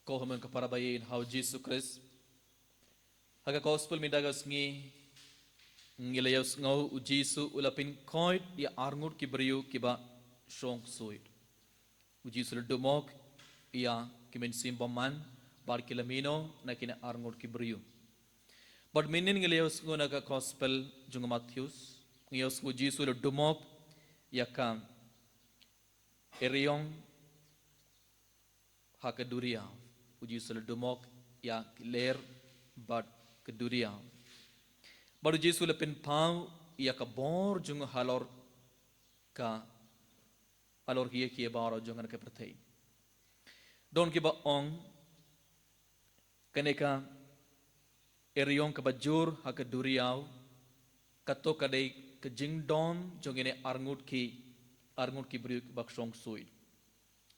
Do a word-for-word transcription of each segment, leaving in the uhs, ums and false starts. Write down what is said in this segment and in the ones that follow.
Ko hynmen ko para ba ïeit ha u Jisu Khrist. Ha ka gospel mynta ka sngi ngi la ïohsngew u Jisu u la pynkhuid ïa arngut ki briew kiba shong suid. U Jisu u la dumok ïa ki mynsiem bymman bad ki la mino na kine arngut ki briew. Bad mynnin ngi la ïohsngew na ka gospel jong u Mathaios, ngi ïohsngew u Jisu u la dumok ïa ka eriong ha ka duriaw. U Jisu u la dumok ïa ki lyer bad ka duriaw. Bad u Jisu u la pynpaw ïa ka bor jong u halor ka, halor kiei kiei baroh jong kane ka pyrthei. Don kiba ong, kane ka eriong kaba jur ha ka duriaw, kato ka dei ka jingdom jong kine arngut ki, arngut ki briew kiba shong suid.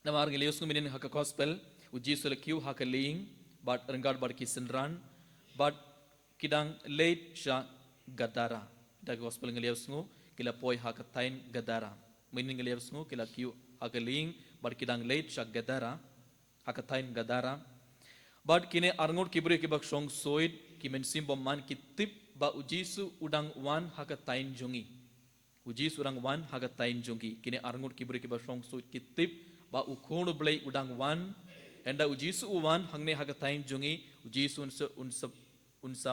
Namar ngi la ïohsngew mynnin ha ka gospel, u Jisu u la kiew ha ka lieng bad ryngkat bad ki synran, bad ki dang leit sha Gadara. Da ka gospel ngi la ïohsngew ki la poi ha ka thaiñ Gadara. Mynnin ngi la ïohsngew ki la kiew ha ka lieng bad ki dang leit sha Gadara, ha ka thaiñ Gadara. Bad kine arngut ki briew kiba shong suid, ki mynsiem bymman, ki tip ba u Jisu u dang wan ha ka thaiñ jong ngi. U Jisu u dang wan ha ka thaiñ jong ngi. Kine arngut ki briew kiba shong suid ki tip ba u Khun u Blei u dang wan. Ynda u Jisu u wan hangne ha ka thaiñ jong ngi, u Jisu un sa, un sa, un sa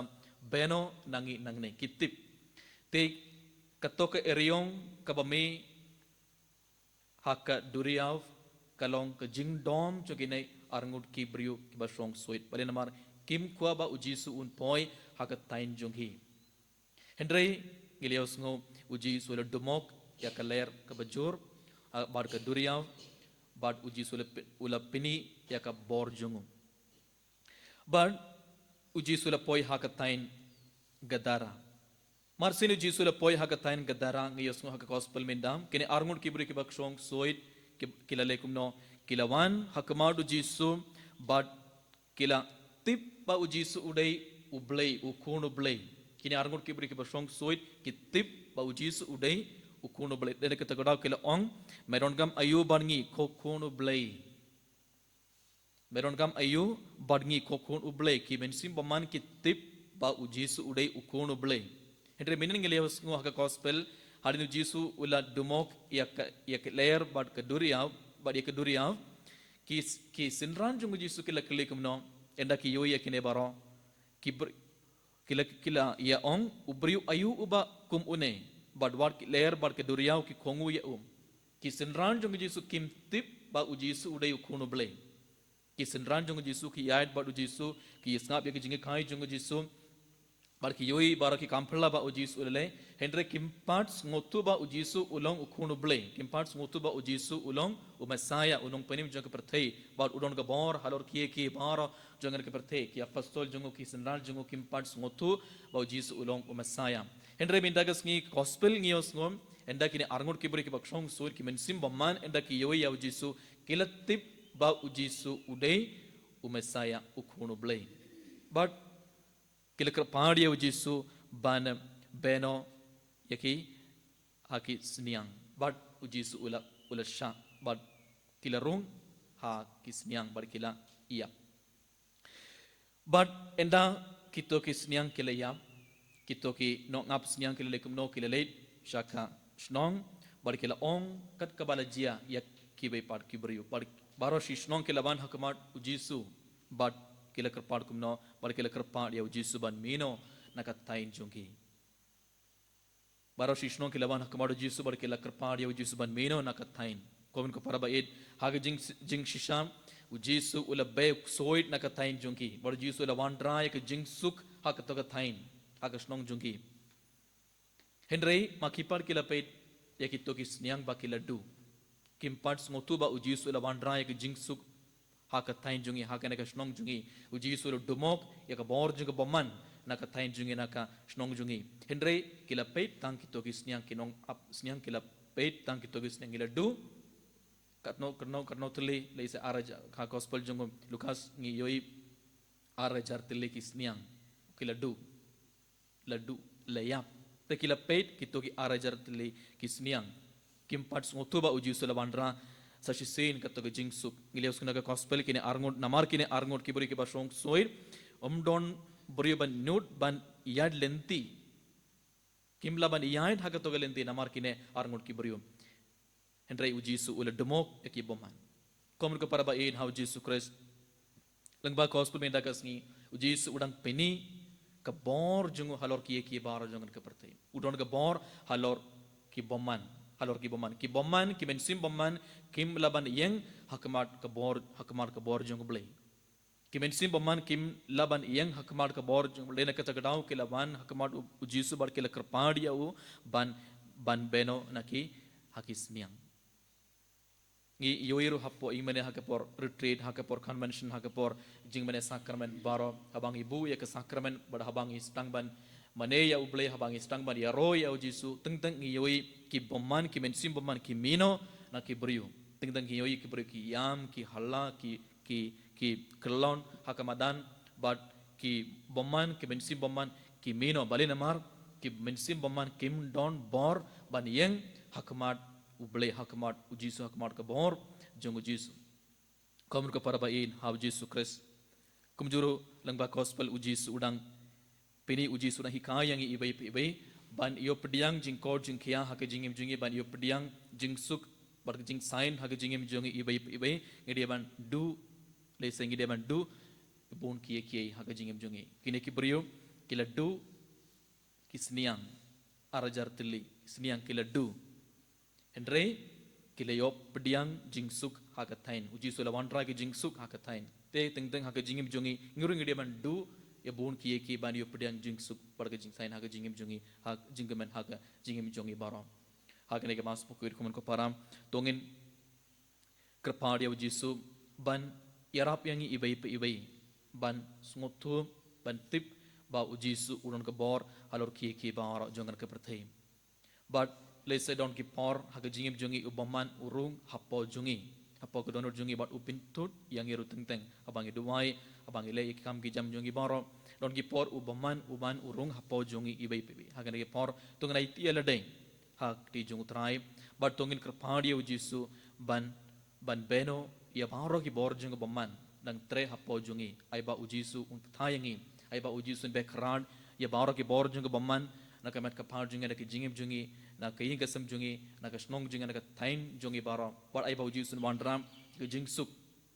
beno na ngi nangne, ki tip. Te kato ka eriong kaba mih ha ka duriaw ka long ka jingdom jong kine arngut ki briew kiba shong suid. Balei? Namar kim kwah ba u Jisu un poi ha ka thaiñ jong ngi. Hynrei ngi la ïohsngew u Jisu u la dumok ïa ka lyer kaba jur, ha, bad ka duriaw, bad u Jisu u la pi-, u la pyni ïa ka bor jong u. Bad u Jisu u la poi ha ka thaiñ Gadara. Mar shen u Jisu u la poi ha ka thaiñ Gadara, ngi ïohsngew ha ka gospel mynta, kine arngut ki briew kiba shong suid, ki, ki la leh kumno, ki la wan ha khmat u Jisu, bad ki la tip ba u Jisu u dei u Blei, u Khun u Blei. Kine arngut ki briew kiba shong suid ki tip ba u Jisu u dei u Khun u Blei. Te na kata ka daw ki la ong, me donkam aïu bad ngi, ko Khun u Blei? Me donkam aïu bad ngi, ko Khun u Blei? Ki mynsiem bymman ki tip ba u Jisu u dei u Khun u Blei. Hynrei mynnin ngi la ïohsngew ha ka gospel, hadien u Jisu u la dumok ïa ka, ïa ka lyer bad ka duriaw, bad ïa ka duriaw, ki, ki synran jong u Jisu ki la kylli kumno, ynda ki ïohi ïa kine baroh, ki br-, ki la, ki la ïa ong, u briew aïu uba kum une, bad wat ki lyer bad ka duriaw ki kohnguh ïa u? Ki synran jong u Jisu kim tip ba u Jisu u dei u Khun u Blei. Ki synran jong u Jisu ki ïaid bad u Jisu, ki ïa sngap ïa ki jinghikai jong u Jisu. Bad ki ïohi baroh, ki kam phylla ba u Jisu u la leh, hynrei kim pat sngewthuh ba u Jisu u long u Khun u Blei. Kim pat sngewthuh ba u Jisu u long u Messaïah, u nongpynim jong ka pyrthei. Bad u don ka bor halor kiei kiei baroh jong ka pyrthei. Ki apostol jong u, ki synran jong u kim pat sngewthuh ba u Jisu u long u Messaïah. Hynrei mynta ka sngi gospel ngi ïohsngew, ynda kine arngut ki briew kiba shong suid, ki mynsiem bymman, ynda ki ïohi ïa u Jisu, ki la tip ba u Jisu u dei u Messaïah, u Khun u Blei. Bad ki la kyrpad ïa u Jisu ban beno ïa ki ha ki sniang. Bad u Jisu u la, u la shah. Bad ki la rung ha ki sniang bad ki la ïap. Bad ynda kito ki sniang ki la ïap, kito ki nongap sniang ki la leh kumno, ki la leit sha ka shnong, bad ki la ong kat kaba la jia ïa kiwei pat ki briew. Bad baroh shi shnong ki la wan ha khmat u Jisu, bad ki la kyrpad kumno, bad ki la kyrpad ïa u Jisu ban mino na ka thaiñ jong ki. Baroh shi shnong ki la wan ha khmat u Jisu bad ki la kyrpad ïa u Jisu ban mino na ka thaiñ. Ko hynmen ko para ba ïeit, ha ka jing, jingshisha, u Jisu u la bei u ksuid na ka thaiñ jong ki. Bad u Jisu u la wanrah ïa ka jingsuk ha kato ka thaiñ, ha ka shnong jong ki. Hynrei ma ki pat ki la peit ïa kito ki sniang ba ki la duh. Kim pat sngewthuh ba u Jisu u la wanrah ïa ka jingsuk ha ka thaiñ jong ngi, ha kane ka shnong jong ngi. U Jisu u la dumok ïa ka bor jong ka bymman na ka thaiñ jong ngi, na ka shnong jong ngi. Hynrei ki la peit tang kito ki sniang, ki nongap sniang ki la peit tang kito ki sniang, ki la duh. Katno, katno, katno tylli, lehse ar hajar, ha gospel jong u Lukas ngi ïohi ar hajar tylli ki sniang ki la duh. La duh, la ïap. Te ki la peit kito ki ar hajar tylli ki sniang. Kim pat sngewthuh ba u Jisu u la wanrah sa shisien kato ka jingsuk. Ngi la ïohsngew na ka gospel, kine arngut, namar kine arngut ki briew kiba shong shuid, ym don briew ban nud ban ïaid lynti. Kim lah ban ïaid ha kato ka lynti namar kine arngut ki briew. Hynrei u Jisu u la dmok ïa ki bymman. Ko mut ko para ba ïeit ha u Jisu Khrist, lyngba gospel mynta ka sngi, u Jisu u dang pyni ka bor jong u halor kiei kiei baroh jong ka pyrthei. U don ka bor halor ki bymman, halor ki bymman. Ki bymman, ki mynsiem bymman kim lah ban ïeng ha khmat ka bor, ha khmat ka bor jong u Blei. Ki mynsiem bymman kim lah ban ïeng ha khmat ka bor jong u Blei. Na kata ka daw ki la wan ha khmat u, u Jisu bad ki la kyrpad ïa u ban, ban bynriew na ki ha ki sniang. Ngi ïohi ruh hapoh ïing mane ha ka por retreat, ha ka por convention, ha ka por jingmane sakramen baroh, haba ngi buh ïa ka sakramen bad haba ngi sdang ban mane ïa u Blei, haba ngi sdang ban ïaroh ïa u Jisu, teng teng ngi ïohi ki bymman, ki mynsiem bymman ki mih noh na ki briew. Teng teng ngi ïohi ki briew ki ïam, ki halla, ki, ki, ki kyllon ha ka madan, bad ki bymman, ki mynsiem bymman ki mih noh. Balei? Namar ki mynsiem bymman kim don bor ban ïeng ha khmat u Blei, ha khmat u Jisu, ha khmat ka bor jong u Jisu. Ko mut ko para ba ïeit ha u Jisu Khrist, kumjuh ruh lyngba gospel u Jisu u dang pyni, u Jisu u dang hikai ïa ngi iwei pa iwei ban ïoh pdiang jingkoit jingkhiah ha ka jingim jong ngi, ban ïoh pdiang jingsuk bad ka jingsaiñ ha ka jingim jong ngi iwei pa iwei. Ngi dei ban duh, lehse ngi dei ban duh bun kiei kiei ha ka jingim jong ngi. Kine ki briew ki la duh ki sniang, ar hajar tylli ki sniang ki la duh. Hynrei ki la ïoh pdiang jingsuk ha ka thaiñ. U Jisu u la wanrah ka jingsuk ha ka thaiñ. Te teng teng ha ka jingim jong ngi, ngi ruh ngi dei ban duh ïa bun kiei kiei ban ïoh pdiang jingsuk bad ka jingsaiñ ha ka jingim jong ngi, ha jingkmen ha ka jingim jong ngi baroh. Ha kane ka Mass bakhuid, ko mut ko para, to ngin kyrpad ïa u Jisu ban ïarap ïa ngi iwei pa iwei ban sngewthuh, ban tip ba u Jisu u don ka bor halor kiei kiei baroh jong ka pyrthei. Bad lehse don ki por ha ka jingim jong ngi u bymman u rung hapoh jong ngi, hapoh ka dohnud jong ngi, bad u pynthut ïa ngi ruh teng teng. Haba ngi duwai, haba ngi leh ïa ki kam ki jam jong ngi baroh, don ki por u bymman u man u rung hapoh jong ngi iwei pa iwei. Ha kane ka por to ngin aiti ïa lade ha kti jong u Trai bad to ngin kyrpad ïa u Jisu ban, ban bynriew ïa baroh ki bor jong ka bymman dang treh hapoh jong ngi. Ai ba u Jisu un kthah ïa ngi, ai ba u Jisu un beh kyrhad ïa baroh ki bor jong ka bymman na ka met ka phad jong ngi, na ka jingim jong ngi, na ka ïing ka sem jong ngi, na ka shnong jong ngi, na ka thaiñ jong ngi baroh. Bad ai ba u Jisu un wanrah ka jingsuk.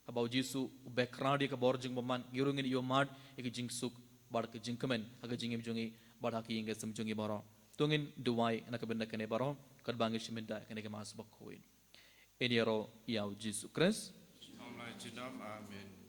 Haba u Jisu u beh kyrhad ïa ka bor jong ka bymman, ngi ruh ngin ïoh mad ïa ka jingsuk bad ka jingkmen ha ka jingim jong ngi bad ha ka ïing ka sem jong ngi baroh. To ngin duwai na ka bynta kane baroh katba ngi shim bynta kane ka Mass bakhuid. Ngin ïaroh ïa u Jisu Khrist. Amen.